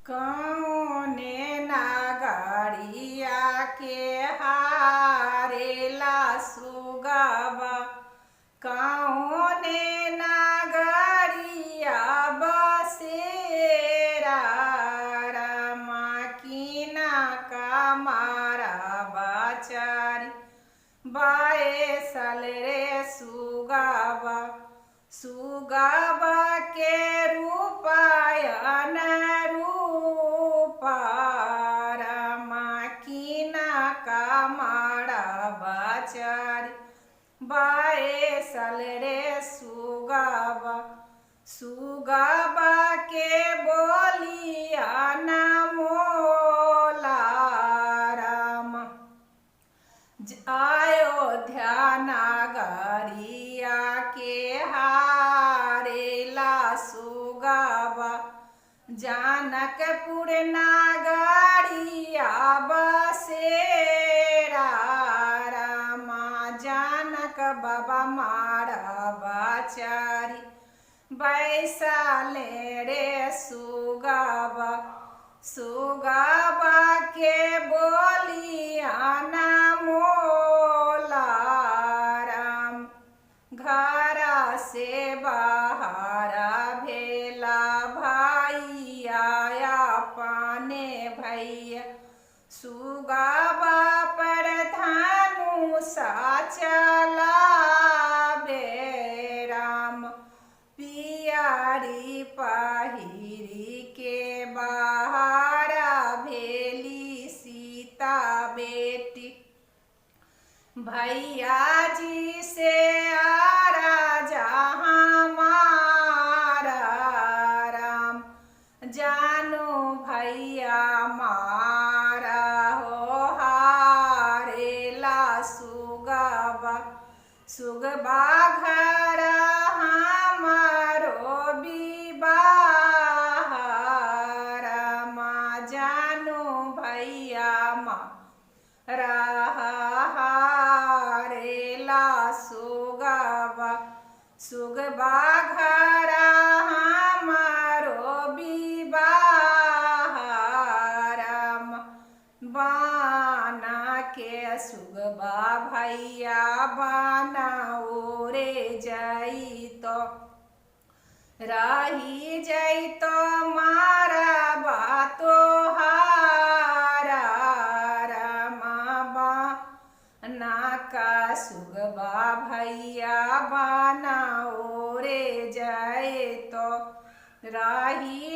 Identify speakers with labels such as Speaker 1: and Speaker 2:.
Speaker 1: कौने नागरिया के हारेला सुगबा, कौने नागरिया बसेरा रामा कीना का मारा बाचारी बाए साल रे सुगाबा। सुगाबा के रूपायन रूपा रामा कीना का मारा बाचारी बाए साल रे सुगाबा। सुगाबा के बोलिया ना मोला रामा। अयोध्या नागरिया के हारेला सुगाबा, जानकपुर नागरिया बसेरा रामा जानक बाबा मारा बाचारी बैसाले रे सुगाबा। सुगाबा के बोलिया ना मोला राम। घर से बाहर भेला भैया पाने भैया, सुगाबा पर धनुषा चलाबे राम। पियारी पहिरी के बाहर भेली सीता बेटी, भैया जी से आ राजा हमारा राम। जानो भैया मारा हो हारेला सुगबा। सुगबा घर हमारो विवाह रामा जानो भैया मारा हारेला सुगबा। सुगबा घर हमारो विवाह राम। बाना के सुगबा भैया बाना ओरे जई तो रही जई तो मारा बातो हारा रामा। बाना का सुगबा भैया बाना ओरे जाए तो रही